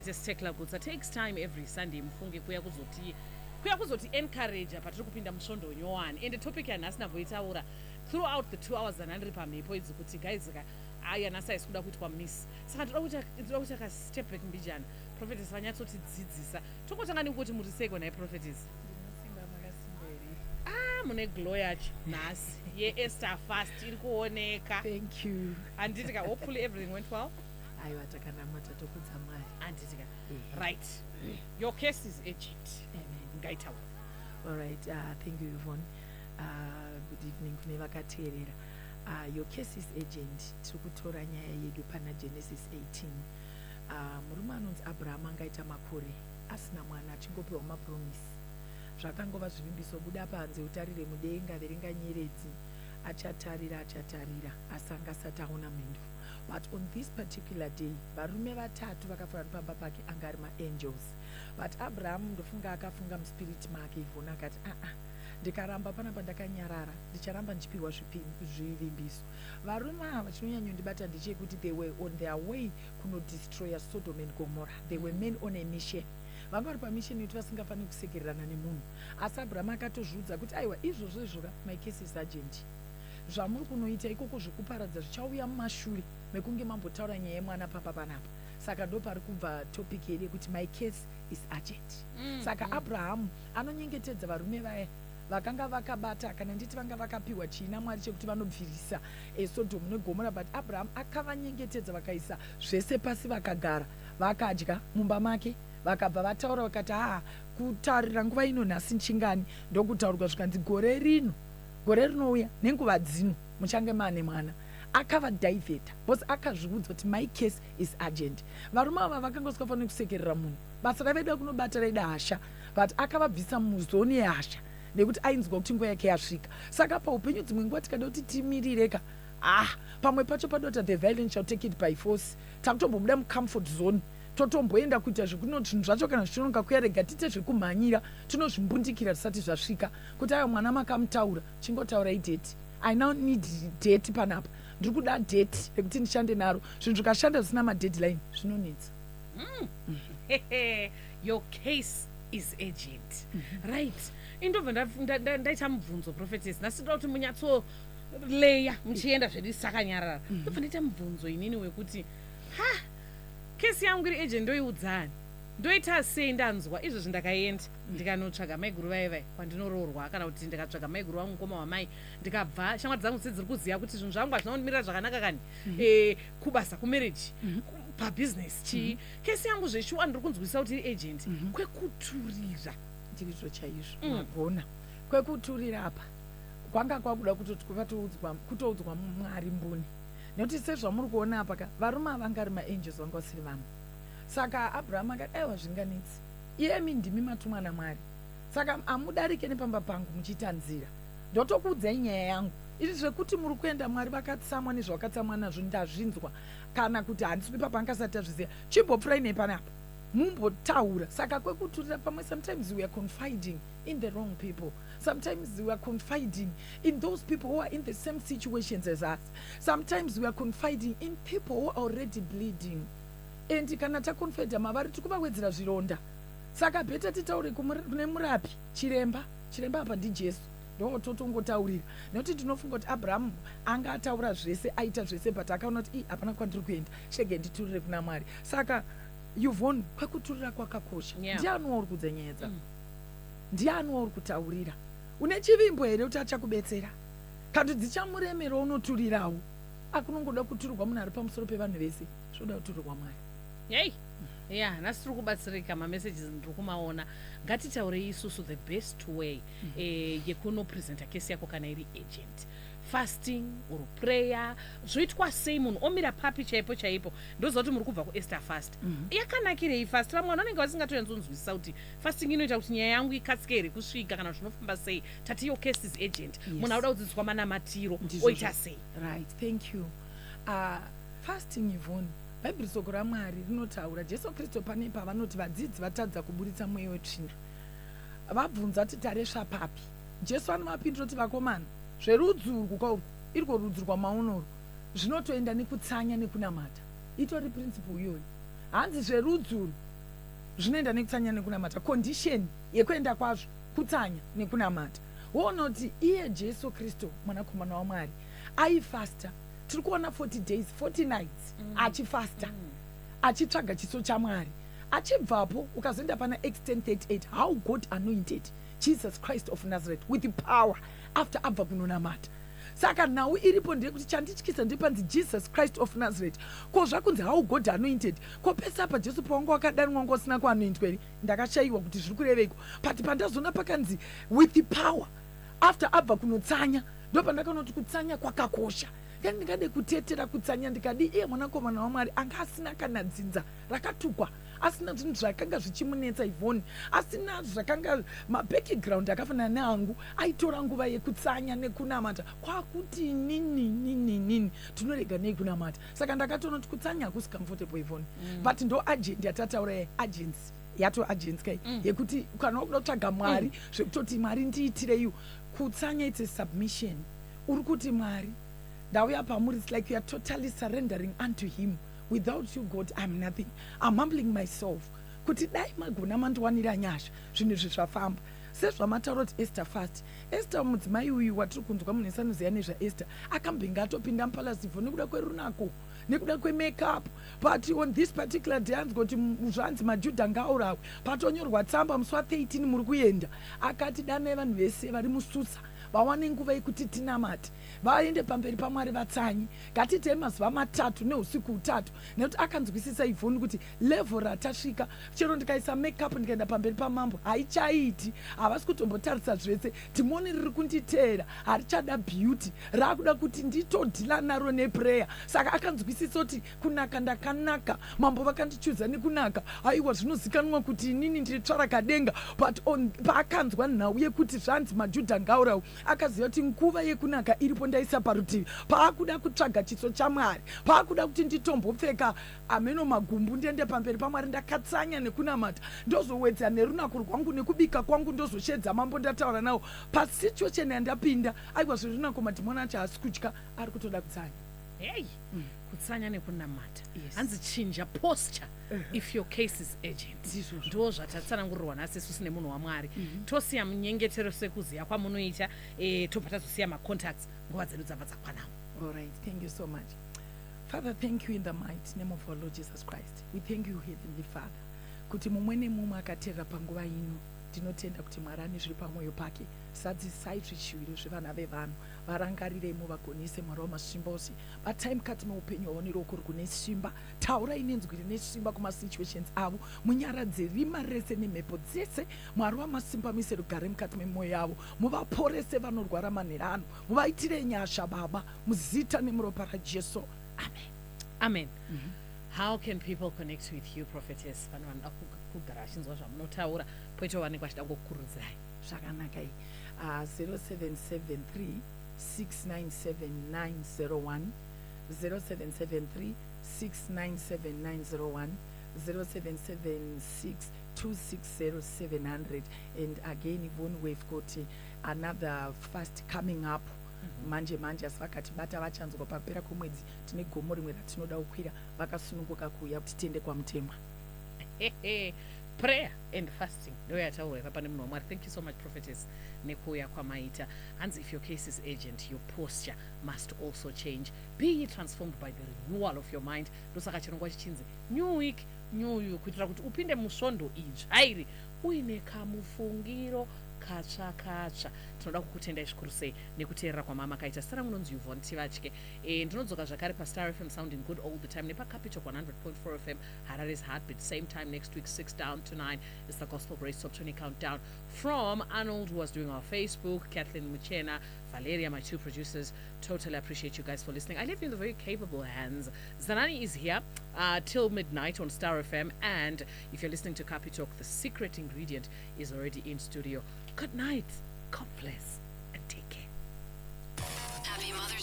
Prophetess Tecla Gutsa takes time every Sunday mufunge kuya kuzoti encourage patiri kupinda musvondo nyowani. Ende topic yanhasi ndamboitaura throughout the 2 hours dzandandiri pamhepo idzi kuti, guys ka, aya nhasi haisi kuda kuitwa miss. Saka ndoda kuti aka step back mbijana, Prophetess vanyatsotidzidzisa. Tongotanga nekuti muri seiko nhai, Prophetess? Ndinosimba, makasimba here? Ah, mune glow yacho nhasi yeEaster fast iri kuoneka. Thank you. Handiti ka? Hopefully everything went well. Aiwa, takanamata, tokudza Mwari. Handiti ka? Right, your case is urgent. Amen. Ngaitaura. All right, thank you, Yvonne. Good evening kune vakateerera. Your case is urgent. Tiri kutora nyaya yedu pana Genesis 18. Murume anonzi Abraham angaita makore asina mwana, achingopiwa mapromise. Zvakangova zvivimbiso: buda panze utarire mudenga, verenga nyeredzi. Achatarira, achatarira, asi anga asati aona mhinduro. But on this particular day, varume vatatu vakafura pamba pake, anga ari maangels. But Abraham, ndofunga akafunga muspirit make, Yvonne, akati, "Aa, ndikaramba panapa ndakanyarara, ndicharamba ndichipiwa zvivimbiso." Varume ava, chinonyanyondibata ndechekuti they were on their way kunodestroya Sodom and Gomorrah. They were men on a mission. Vanga vari pamission yekuti vasingafaniri kusekererana nemunhu. Asi Abraham akatozviudza kuti, "Aiwa, izvozvo izvoka, my case is urgent. Zvamuri kunoita ikoko zvekuparadza zvichauya mumashure mekunge mambotaura nyaya yemwana pamba panapa." Saka ndo pari kubva topic yedu yekuti my case is urgent. Saka Abrahamu anonyengetedza varume vaya vakanga vakabata, kana nditi vanga vakapiwa chiina Mwari chekuti vanobvirisa Sodom neGomora. But Abraham akavanyengetedza, vakaisa zvese pasi, vakagara, vakadya mumba make, vakabva vataura, vakati, "Haa, kutarira nguva ino nhasi nchingani?" Ndokutaurwa zvikanzi, "Gore rino, gore rinouya nenguva dzino muchange maane mwana." Akavadivheta because akazviudza kuti my case is urgent. Varume ava vakanga vasingafaniri kusekerera munhu. Basa ravaida kunobata raida hasha, but akavabvisa muzone yehasha nekuti ainzwa kuti nguva yake yasvika. Saka paupenyu dzimwe nguva tikada kuti timirire ka, ah, pamwe pacho padota the violent shall take it by force. Takutombobuda mucomfort zone, totomboenda kuita zvekunoti zvinhu zvacho kana zvichinonga kuya, rega tiite zvekumhanyira, tinozvimbundikira zvisati zvasvika. Kuti ayo mwana makamutaura, chingotaurai date. I now need date panapa. Ndiri kuda date rekuti ndishande naro. Zvinhu zvikashanda zvisina madeadline zvinonetsa. Your case is urgent. Right, indobva ndaita mubvunzo, Prophetess. Nhasi toda kuti munyatsoleya muchienda zvedu sakanyarara. Ndobva ndaita mubvunzo inini wekuti, ha, case yangu iri urgent, ndoiudzani? Ndoita sei? Ndanzwa izvozvi, ndakaenda ndikanotsvaga maiguru vai vai kwandinoroorwa, kana kuti ndikatsvaga maiguru vangu, mukoma wamai, ndikabva shamwari dzangu dzese dziri kuziva kuti zvinhu zvangu hazvina kundimirira zvakanaka kani, kubasa, kumarriage, pabhizinesi, chii. Case yangu zveshuwa ndiri kunzwisisa kuti iri urgent, kwekuturira? Ndizvo chaizvo. Magona. Kwekuturira apa kwanga kwakuda kutoti kutoudzwa Mwari mbuni, nekuti sezvamuri kuona apa ka, varume ava vanga ari maangels, vanga vasiri vanhu. Saka Abrahamu akati, "Aiwa, zvinganetsi, iyemi ndimi matumwa naMwari, saka hamudarike nepamba pangu muchiita nzira. Ndotokuudzai nyaya yangu. Izvi zvekuti muri kuenda, Mwari vakatsamwa nezvavakatsamwa nazvo, ndazvinzwa, kana kuti handisi kuipa pangasati tazviziva. Chimbopfurai nepanapa mumbotaura." Saka kwekuturira pamwe, sometimes we are confiding in the wrong people. Sometimes we are confiding in those people who are in the same situations as us. Sometimes we are confiding in people who are already bleeding, and kana taconfida mavari, tiri kuvawedzera zvironda. Saka better titaure kune murapi, chiremba. Chiremba apa ndiJesu, ndo totongotaurira, nekuti ndinofunga kuti Abrahamu anga ataura zvese, aita zvese, but akaona kuti, "I, hapana kwandiri kuenda, chege nditurire kuna Mwari." Saka Yvonne, kwekuturira kwakakosha. Ndiani wauri kudza nyaya dzako? Ndiani wauri kutaurira? Une chivimbo here kuti achakubetsera, kana kuti dzichamuremera? Unoturirawo akunongoda kuturirwa munhu ari pamusoro pevanhu vese, zvoda kuturirwa Mwari. Yei, ya, nhasi tiri kubatsirika. Mamessages ndiri kumaona. Ngatitaurei isusu the best way yekunopresenta case yako kana iri urgent. Fasting or prayer, zvoitwa sei? Munhu omira papi chaipo chaipo? Ndoziva kuti muri kubva kuEaster fast. Yakanakirei fast? Vamwe vanhu vanenge vasingatonyatsonzwisisa kuti fasting inoita kuti nyaya yangu ikasike here kusvika, kana zvinofamba sei? Tati your case is urgent. Munhu auda kudzidziswa manamatiro, oita sei? Right, thank you. Fasting, Yvonne, Bhaibheri, soko raMwari rinotaura, Jesu Kristu pane pavanoti vadzidzi vatadza kuburitsa mweya wetsvina, vabvunza kuti taresva papi. Jesu anovapindura kuti, "Vakomana, zverudzi urwu kwaurwu, irwo rudzi rwamaonorwo, zvinotoenda nekutsanya nekunamata." Itori principle iyoyo. Hanzi zverudzi urwu Zvinoenda nekutsanya nekunamata. Condition yekuenda kwazvo kutsanya nekunamata. Woona kuti iye Jesu Kristu, mwanakomana waMwari, aifasta. Tiri kuona 40 days 40 nights achifasta, achitsvaga chiso chaMwari. Achibvapo ukazoenda pana Acts 1038, how God anointed Jesus Christ of Nazareth with power after abva kunonamata. Saka nhau iripo ndeyekuti chandityisa ndepanzi Jesus Christ of Nazareth. Ko zvakunzi how God anointed, ko pese apa Jesu pawanga wakadanwa wanga usina kuanointwa here? Ndakashayiwa kuti zviri kureveiko, but pandazoona pakanzi with the power after abva kunotsanya, ndo pandakaona kuti kutsanya kwakakosha. Kani ndingade kutetera kutsanya ndikadi iye mwanakomana waMwari anga asina kana dzinza rakatukwa, asina zvinhu zvakanga zvichimunetsa, Yvonne, asina zvakanga mabackground akafanana neangu, aitora nguva yekutsanya nekunamata. Kwakuti nini nini nini tinorega nei kunamata? Saka ndakatoona kuti kutsanya hakusi comfortable, Yvonne, but ndo urgent yatataura, yeurgency yato urgency kai, yekuti kana wakuda kutsvaga Mwari zvekutoti Mwari ndiitireiwo. Kutsanya, it's a submission. Uri kuti, "Mwari, ndauya pamuri." It's like you are totally surrendering unto him. Without you, God, I'm nothing. I'm humbling myself kuti dai magona mandiwanira nyasha, zvinhu izvi zvafamba. Sezvamataura kuti Esther fast, Esther mudzimai uyu watiri kunzwa, munhu wese anoziva nezvaEsther, akambenge atopinda mupalace nekuda kwerunako, nekuda kwemakeup, but on this particular day anzi kuti zvanzi maJudha ngaaurawe, patonyorwa tsamba musi wa13 muri kuenda. Akati, "Danai vanhu vese vari muSusa vawane nguva yekuti tinamate, vaende pamberi paMwari, vatsanyi. Ngatiitei mazuva 3 neusiku 3." Nekuti akanzwisisa, Yvonne, kuti level ratasvika, chero ndikaisa makeup ndikaenda pamberi pamambo haichaiti. Havasi kutombotarisa zvese. Dhimoni riri kunditeera harichada beauty, raakuda kuti nditodeala naro neprayer. Saka akanzwisisa kuti kunaka ndakanaka, mambo vakandichuza nekunaka, aiwa, zvinozikanwa kuti inini ndiri tsvarakadenga. But paakanzwa nhau yekuti zvanzi maJudha ngaurawo, akaziva kuti nguva yekunaka iripo ndaisa parutivi. Paakuda kutsvaga chiso chaMwari, paakuda kuti nditombopfeka ameno magumbu ndiende pamberi paMwari ndakatsanya nekunamata, ndozowedza nerunako rwangu nekubika kwangu, ndozoshedza mambo ndataura nawo pasituation yandapinda. Aiwa, zverunako madhimoni acho haasi kutya, ari kutoda kutsanya. Hei, kutsanya nekunamata. Hanzi chinja posture if your case is urgent. Ndizvozvo. Ndo zvatatsanangurirwa nhasi isusu nemunhu waMwari. Tosiya munyengetero sekuziya kwamunoita, tobva tazosiya macontacts. Nguva dzedu dzabva dzakwanawo. All right, thank you so much. Father, thank you in the mighty name of our Lord Jesus Christ. We thank you, Heavenly Father, kuti mumwe nemumwe akateerera panguva ino, ndinotenda kuti Mwari ane zviri pamwoyo pake. Zadzisai zvishuwiro zvevana vevanhu. Varangarirei, muvagonese, Mwari wamasimba ose. Batai mukati meupenyu hwavo neruoko rwune simba. Taurai nenzwi rine simba kumasituations avo. Munyaradze rima rese nemhepo dzese. Mwari wamasimba, muise rugare mukati memwoyo yavo. Muvaporese vanorwara manherano. Muvaitire nyasha, Baba, muzita nemuropa raJesu. Amen. Amen. How can people connect with you, prophetess? Vanhu vanoda kugara vachinzwa zvamunotaura, poitawo vanenge vachida kukurudzirai. Zvakanaka. 0773 697 901, 0773 697 901, 0776 260 700. And again, Yvonne, we've got another fast coming up manje manje, asi vakatibata vachanzwa papera kwemwedzi tine gomo rimwe ratinoda kukwira. Vakasununguka kuuya kuti tiende kwaMutemwa. Prayer and fasting ndo yataurwa ipapa nemunhu waMwari. Thank you so much, prophetess, nekuuya kwamaita. Hanzi if your case is urgent, your posture must also change. Be ye transformed by the renewal of your mind. Ndosaka chirongwa chichinzi New Week, New You, kuitira kuti upinde musvondo idzva iri uine kamufungiro katsva katsva. Tinoda kukutendai zvikuru sei nekuteerera kwamama kaita. Zita rangu nonzi Yvonne Tivatye. Ndinodzoka zvakare paStar FM, sounding good all the time, nepaCapital 100.4 FM, Harare's heartbeat. Same time next week, 6 down to 9, is the Gospel Grace Top 20 Countdown. From Arnold, who was doing our Facebook, Kathleen Muchena, Valeria, my two producers, totally appreciate you guys for listening. I leave you in the very capable hands. Zanani is here till midnight on Star FM, and if you're listening to Capitalk, the secret ingredient is already in studio. Good night, God bless, and take care. Happy Mother's